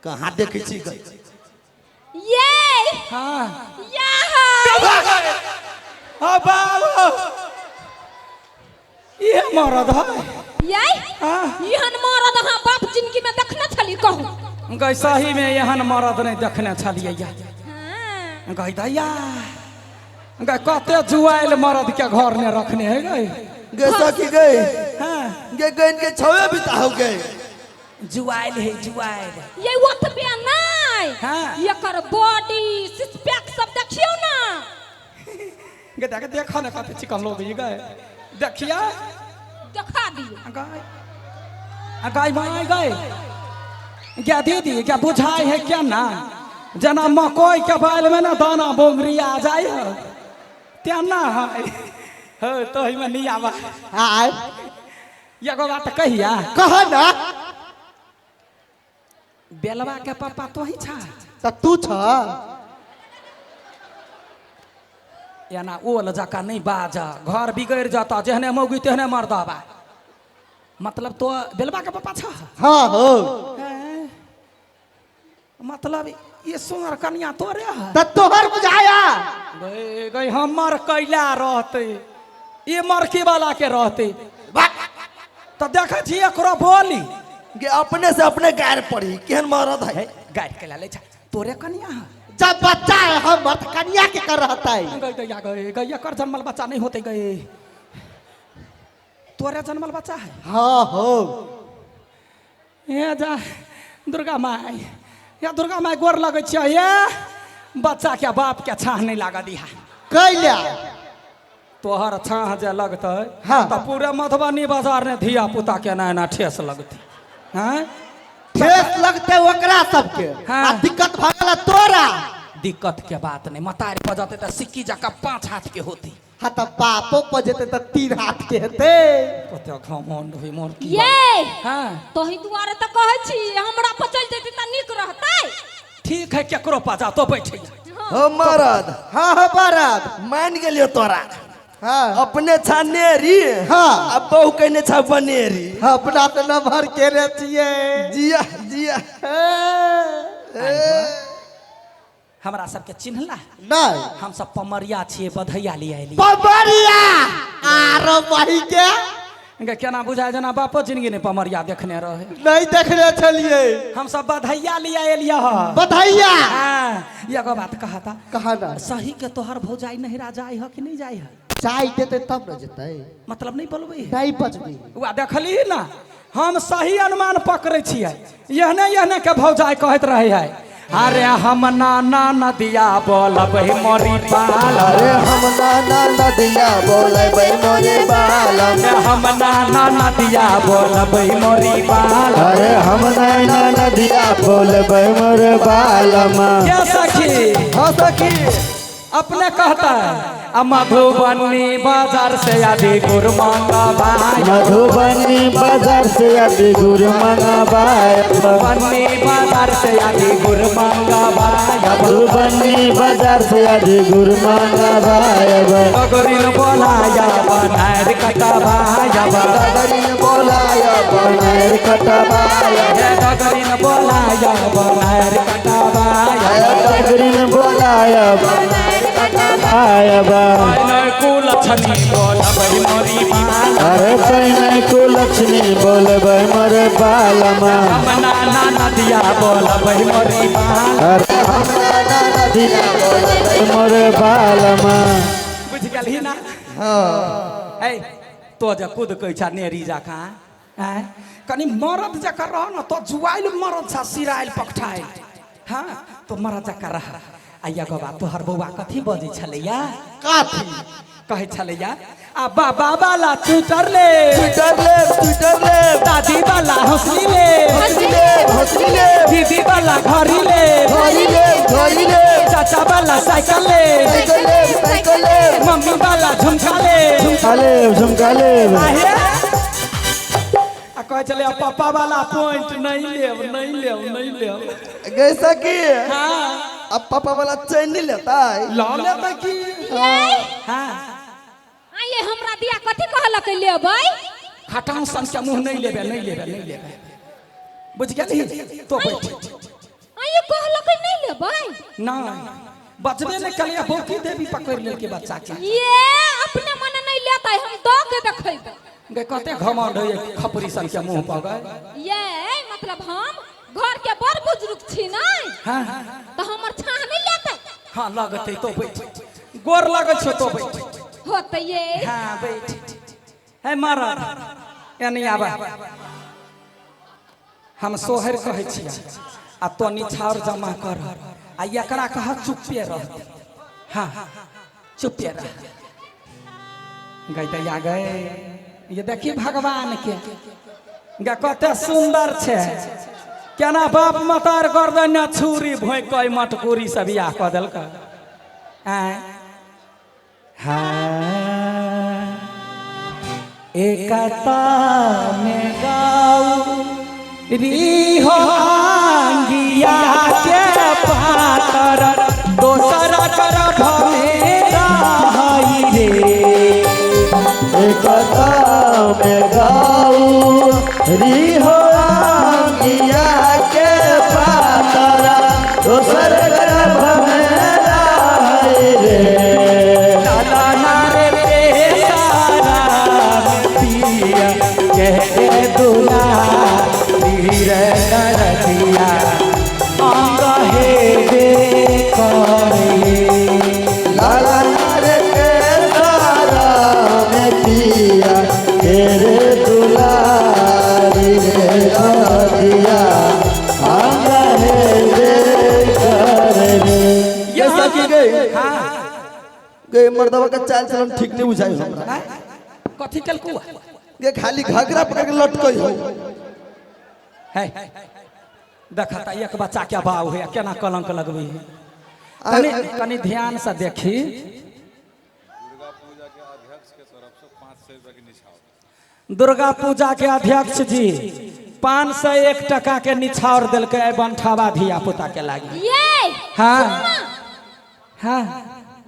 कहाँ देखै छी गई? ये हाँ या हाँ बाबू ये मरद है। ये हाँ। एहन मरद अहाँ बाप जिंदगी में देखने छली कहू। गई सही में एहन मरद नहीं देखने छलियै या। हाँ। गई दैया गई कते जुआइल मरद के घर ने रखने है गई। गे सखी गई। हाँ। गे गइन के छवे बिताओ गए। जुआइल है जुआइल। ये ओतबे नहीं। हाँ। एकर बॉडी सिक्स पैक सब देखियौ ना। गे देख देखा ना कते चिकन लोग ये गए देखिया। देखा दियो। गए आ गई माय गए क्या दीदी क्या बुझाई है क्या ना जना मकई के बाल में ना दाना बोंगरी आ जाए है तेना है हो तो ही में नहीं आवा। आय एगो बात कहिया। कह ना। बेलवा के पापा तो ही छा। त तू छ। एना ओल जका नहीं बाजा घर बिगड़ जाता जेहने मौगी तेहने मर्दबा। मतलब तो बेलवा के पापा छ। हाँ हो। मतलब ये सुनर कन्या तोरे है। त तोहर बुझाया। गई गई हमर कैला रहते ये मरकी वाला के रहते तो देखै छी एकरो बोली। गे अपने से अपने गार पड़ी केहन मरद है। गार के ले छ तोरे कन्या है। जब बच्चा है हमर त कन्या के कर रहता है। गई दैया गई गई एकर जन्मल बच्चा नहीं होते गई तोरे जन्मल बच्चा है। हाँ हो। हे जा दुर्गा माई या दुर्गा माई गोर लगै छियै ये बच्चा के बाप के छाह नहीं लागऽ दिहा। कैला तोहर छाह जे लगतै। हाँ। तऽ पूरे मधुबनी बाजार ने धिया पुता के एना एना ठेस लगतै। हाँ? ठेस लगतै ओकरा सबके। हाँ। आ दिक्कत भऽ गेल तोरा। दिक्कत के बात नहीं मतार पर जतै तऽ सिक्की जकाँ 5 हाथ के होती। हाँ तऽ बापो पर जेतै तऽ 3 हाथ के हेतै। कते घमंड होइ मोर की ये बात। हाँ। तोही दुआरे तऽ कहै छी हमरा पर चलि जेतै तऽ नीक रहतै। ठीक है केकरो पास जा तो बैठे। हो मरद। हाँ हो मरद। मान गेलियो तोरा। हाँ। अपने छा नेरी। हाँ। आ बहु कहने छा बनेरी। हाँ, अपना तऽ नमहर केने छियै। जिया जिया। हमरा सबके चिन्हला? नहीं। हम सब पमरिया छियै बधैया लिया एलियै। पमरिया आरो वही के? गे केना बुझाय जेना बापो जिंदगी नहीं पमरिया देखने रहे। नहीं देखने छलियै। हम सब बधैया लिया एलियै ह। बधैया? हाँ, एगो बात कहता। कहा ना। सही के तोहर भौजाई नहिरा जाय ह कि नहीं जाय ह? जाय देतै तब न जेतै। मतलब नहीं बोलबै है? नहीं बजबै। वा देखली ना हम सही अनुमान पकड़ै छियै। एहने एहने के भौजाई कहैत रहै है। अरे हम नाना नदिया बोलबै मोरी बाल। अरे हम नाना नदिया बोलबै मोरी बाल। अरे हम नाना नदिया बोलबै मोरी बाल। अरे हम नाना नदिया बोलबै मोरी बाल। क्या सखी? हाँ सखी। अपने कहता है मधुबनी बाजार से आदि गुर मंगवाय। मधुबनी बाजार से आदि गुर मंगवाय। मधुबनी बाजार से आदि गुर मंगवाय। मधुबनी बाजार से आदि गुर मंगवाय। गगरिन बोलाया बनार कटवाय। गगरिन बोलाया बनार कटवाय। गगरिन बोलाया बनार कटवाय। गगरिन बोलाया बनार कटवाय। कुलक्षणी बोलबै मोरी बाल। अरे पैने कुलक्षणी बोलबै मोरे बाल। हम नाना नदिया बोलबै मोरी बाल। अरे हम नाना नदिया बोलबै मोरे बाल। बुझ गेलही ना? हाँ। ए तो जे खुद कहै छा नेरी जकाँ आँय कनि मरद जकाँ रह न तो जुआइल मरद छा सिराइल पकठाइल। हाँ तो मरद जकाँ रह। आ एगो बात तोहर बौआ कथी बजै छलैया? कथी कहै छलैया? आ बाबा वाला ट्विटर ले। ट्विटर ले, ट्विटर ले। दादी वाला हौसली ले। हौसली ले, हौसली ले। दीदी वाला घड़ी ले। घड़ी ले, घड़ी ले। चाचा वाला साइकिल ले। साइकिल ले, साइकिल ले। मम्मी वाला झुमका ले। झुमका ले, झुमका ले। आहे? आ कहै छलै पापा वाला पॉइंट नहीं लेब, नहीं लेब, नहीं लेब। गई सखी? हाँ। अब पापा वाला चैन नहीं लेता है। ला लेता की? हाँ। आइए हमरा दिया कथी कहलक लेबै? खटाऊ सन के मुंह नहीं लेबे, नहीं लेबे, नहीं लेबे। बुझ गेलही? तो बैठ। लेबै। नहीं, बचबे नहीं कलिया, बौकी देवी पकड़ लेलके बच्चा के। ये अपने मन नहीं लेतै, हम दऽ के देखेबै। गे कते घमंड होइए खपरी सन के मुंह पर गए। ये मतलब हम घर के बड़ बुजुर्ग छी नहीं? हाँ। तऽ हमर छाह नहीं लेतै? हाँ लगतै, तो बैठ, गोर लगै छौ तो बैठ। होतै ये। हाँ बैठ। है मरद एनी आबा, हम सोहर कहै छियै आ तो निछाउर जमा कर आ एकरा कह चुप्पे रह। हाँ चुप्पे रह। गई दैया गए, ये देखी भगवान के गे कते सुंदर छै, केना बाप मतार गर्दन ने छुरी भोंकि मटकूरी से बियाह कऽ देलकै। आँय हाँ एकता में गाऊ री हो आंगिया के पातर, दोसर गर्भ में रहई रे। एकता में गाऊ री हो आंगिया के पातर, दोसर गर्भ में रहई रे। लाला नारे रे सारा पिया के दुला धीर नरदिया अंग हे दे करे। लाला नारे के सारा में पिया तेरे दुलारी रे नरदिया अंग हे दे करे रे। ये सखी गई। हाँ गे मर्दवा के चाल चलन ठीक नहीं बुझाई हमरा। कथी केलकू? गे खाली घाघरा पकड़ के लटकई हो। है देखता एक बच्चा के बाव है, केना कलंक लगबी है। कनी कनी ध्यान से देखी। दुर्गा पूजा के अध्यक्ष जी 501 टका के निछावर देलकै बनठावा धिया पुता के लागी। ये हाँ हाँ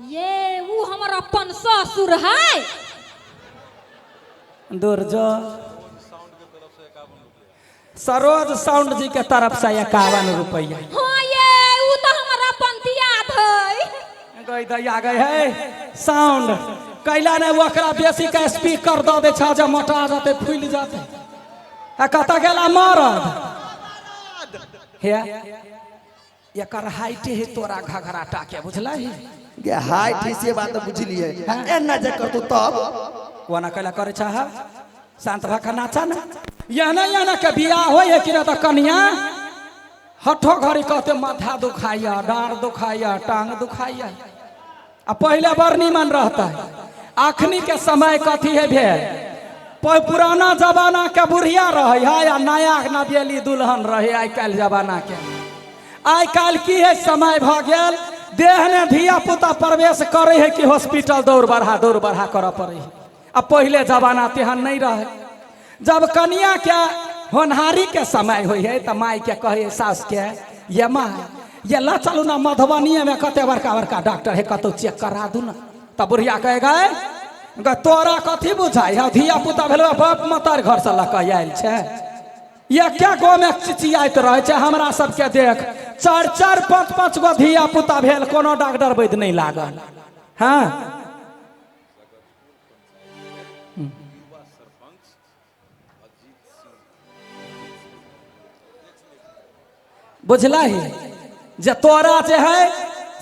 ये वो हमर अपन ससुर है। दुर्जो सरोज साउंड जी के तरफ से 51 रुपया। हाँ ये वो तो हमर अपन दियाद है। गई दैया गई है साउंड कैला ने ओकरा बेसी के स्पीकर दऽ दै छै जे मोटा जेतै फूलि जेतै। आ कतऽ गेला मरद? हे एकर हाइट है तोरा घघरा टाके, बुझलही? गे हाइट है से बात बुझलिए, एना जे करतौ तब कोना कैला करै छह? शांत भऽ के नाचा ना। एना एना के बियाह होइ है कि ना, तऽ कनिया हठो घड़ी कहते माथा दुखाइया, डाँड़ दुखाइया, टांग दुखाइया। आ पहले बड़ नीमन रहता है। अखनी के समय कथी है भेल, पुराना जमाना के बुढ़िया रहे है आ नया नवेली दुल्हन रहे। आइ काल्हि जमाना के आइ काल्हि की है समय भऽ गेल, देह ने धिया पुता प्रवेश करे है कि हॉस्पिटल दौड़ बढ़ा करऽ पड़े है। आ पहले जमाना तेहन नहीं रहे। जब कनिया के होनहारी के समय होइ है तऽ माय के कहे सास के, ये माँ ये ला चलू ना मधुबनीये में कते बड़का बड़का डॉक्टर है, कतौ चेक करा दू ना। तब बुढ़िया कहे गए तोरा कथी बुझाइ है, धिया पुता भेल बाप मतार घर से लऽ कऽ आयल छै, ये क्या गो में चिचियाइत रहै छै। हमरा सबके देख 4 4 5 5 गो धिया पुता भेल, कोनो डॉक्टर वैद्य नहीं लागल। हाँ बुझलही जे तोरा जे है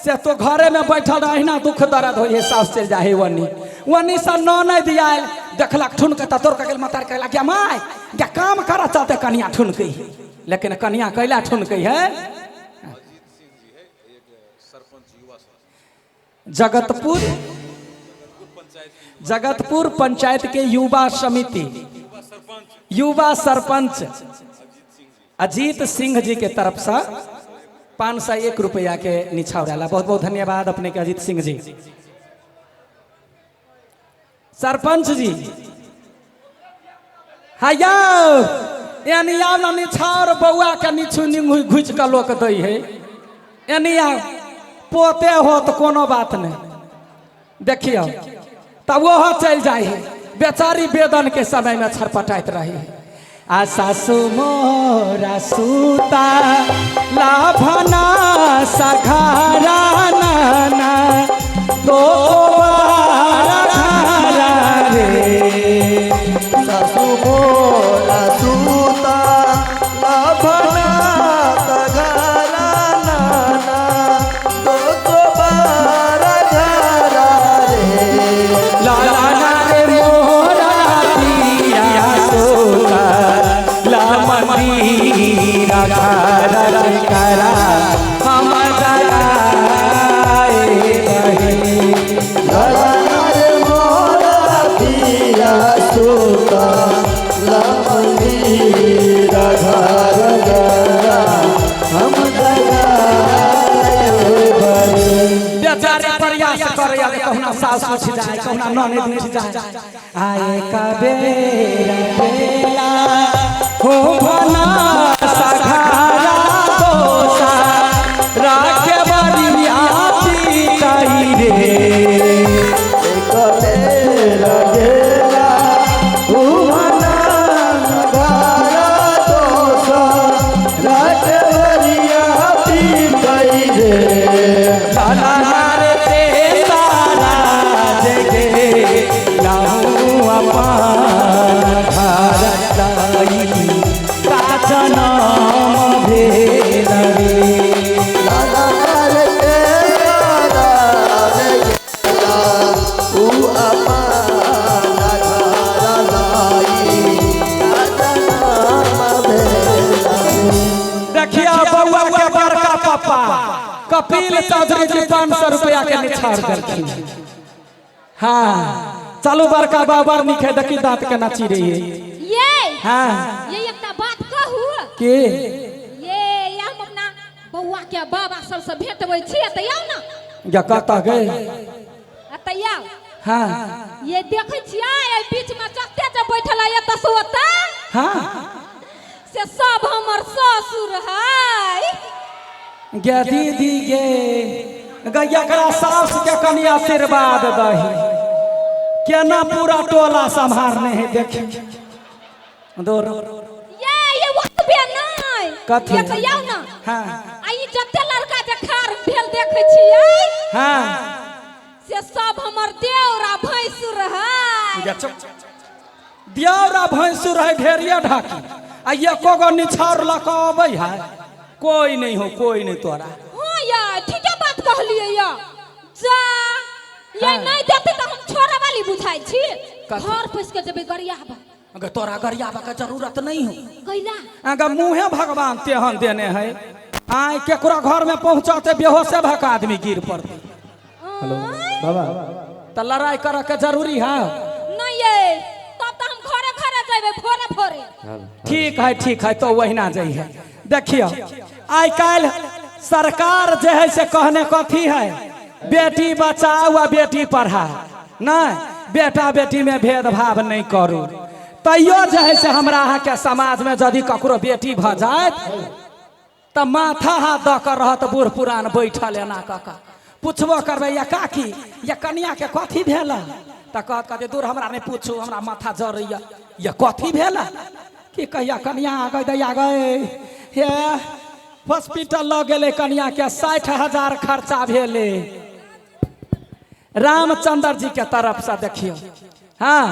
से तो घरे में बैठल रही ना, दुख दर्द हो सास चलि जाइ है वनी वनी से ननद आयल देखलक ठुनके तऽ तोड़ के गेल मतार कहलक गे माय गे काम करऽ चलते कनिया ठुनकै, लेकिन कनिया कैला ठुनकै है। जगतपुर जगतपुर पंचायत के युवा समिति युवा सरपंच अजीत सिंह जी के तरफ से 501 रुपया के निछावर आला। बहुत बहुत धन्यवाद अपने के अजीत सिंह जी। सरपंच जी हाँ यानी आब ना निछावर बउआ के निछु घुच के लोक दै है, यानी आब पोते हो तो कोनो बात नहीं। देखियो तब वो चल जाए है, बेचारी वेदन के समय में छरपटाइत रही है। आ सासु मोरा सूता लाभना सघरवा करा हम जगाए बहिन। बेचारे प्रयास करैया जे कहुना सास उठि जाए, कहुना ननद उठि जाए। आए कबेरा बेला हो भना सखारा दोसा राखे बरिया पिताई रे। देखिया बउआ के बड़का पापा कपिल चौधरी जी 500 रुपया के निछाड़ देलखिन। हाँ चलू बड़का बाबा निखे देखी दांत के नाची रही है। ये हाँ ये एकटा बात कहू के ये हम अपना बउआ के बाबा सबसे भेटबै छियै तऽ आउ ना। या कतऽ गए? तऽ आउ। हाँ ये देखै छियै एहि बीच में जते जे बैठल है एतऽ से ओतऽ। हाँ से सब हमर ससुर है। गे दीदी गे गैया करा सास के कनि आशीर्वाद दही, केना पूरा टोला सम्हारने है देखी दौड़। ये ओतबे नहि। कथी? ये तऽ आउ ना। हाँ आ ई जते लड़का जे खार भेल देखै छियै। हाँ से सब हमर देवर आ भैंसुर है। देवर आ भैंसुर है ढेरिया ढाकी आ एको गो निछाड़ लऽ कऽ अबै है कोई नहीं हो, कोई नहीं तोरा। हाँ यार ठीके बात कहलियै या जा ये हाँ। नहीं देते तऽ हम छोड़े वाली बुझाइ छी। कथी? घर पैस के जेबै गरियाबा। अगर तोरा गरियाबा के जरूरत नहीं हो। कैला? अगर मुँहे भगवान तेहन देने है आय केकरो घर में पहुंचते बेहोशे भक आदमी गिर पड़ते। हेलो बाबा तो लड़ाई करे के जरूरी है नहीं ये तब तो हम घरे घरे जेबै भोरे भोरे। ठीक है ठीक है तो वहीना जाइए। देखियो आइ काल्हि सरकार जे है से कहने कथी है, बेटी बचाओ आ बेटी पढ़ाओ, नहीं बेटा बेटी में भेदभाव नहीं करू। तैयो जे है से हमरा अहाँके समाज में यदि ककरो बेटी भऽ जायत तऽ माथा हाथ दऽ कऽ रहत बूढ़ पुरान बैठल एना कऽ कऽ पुछबो करबै या काकी या कनिया के कथी भेल, तऽ कहत कहते दूर हमरा नहीं पूछू हमरा माथा जरैया। या कथी भेल की कहिया कनिया आ गई दैया गए हे हॉस्पिटल लऽ गेलै कनिया के 60,000 खर्चा भेलै। रामचंद्र जी के तरफ से देखियौ। हाँ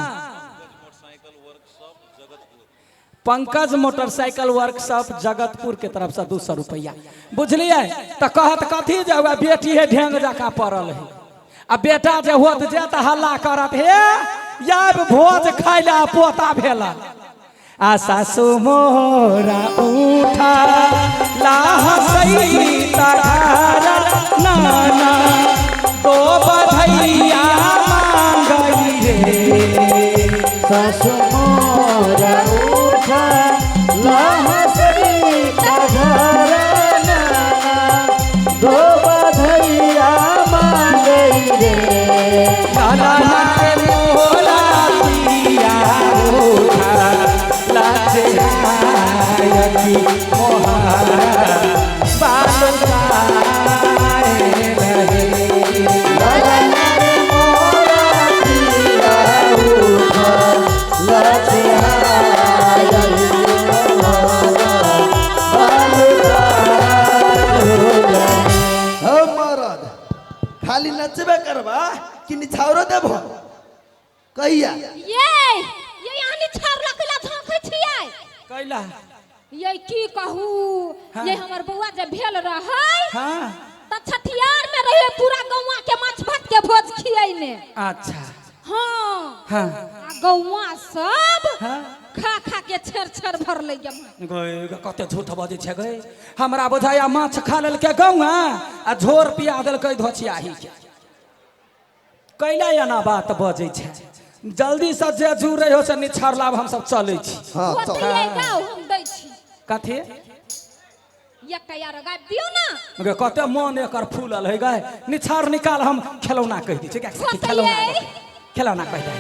पंकज मोटरसाइकिल वर्कशॉप जगतपुर के तरफ से 200 रुपया। बुझलियै? तऽ कहत कथी जे वएह बेटी है ढेंग जकाँ पड़ल है आ बेटा जे होत जे तऽ हल्ला करत हे आब भोज खाइ लए पोता भेल। आ सासु मोरा उठा लाहसई तघारा नाना दो बधैया मांगई रे। सासु मोरा उठा लाहसई तघारा नाना दो बधैया मांगई रे। नाना मोरा पिया उठा लाजे आयकी मोहारा बालुकाए रहे। मोरा पिया उठा लाजे खाली नचबे करबा कि निछावरो देबो कहिया? ये यहाँ निछाड़ लकला झांकै छियै। कैला? ये की कहू। हाँ। ये हमर बउआ जे भेल रहै। हाँ। त छठियार में रहे पूरा गौवा के माछ भात के भोज खियैने। अच्छा। हाँ। हाँ। आ गौआ सब हाँ। खा खा के छेर छेर भरलै गे माछ। गए गे, कते झूठ बजै छै गए। हमरा बुझाया माछ खा लेलकै गौआ आ झोर पिया देलकै धोछियाही के। कैला एना बात बजै छै? जल्दी से जे जुड़ै हो से निछार लाभ, हमसब चलै छी। हाँ चल। होतै गाउ, हम दै छी। कथी? एकटा यार गाबि दियौ ना। गे, कते मन एकर फूलल है गए। निछार निकाल, हम खेलौना कहि दै छी। होतै। खेलौना, खेलौना कहि दे।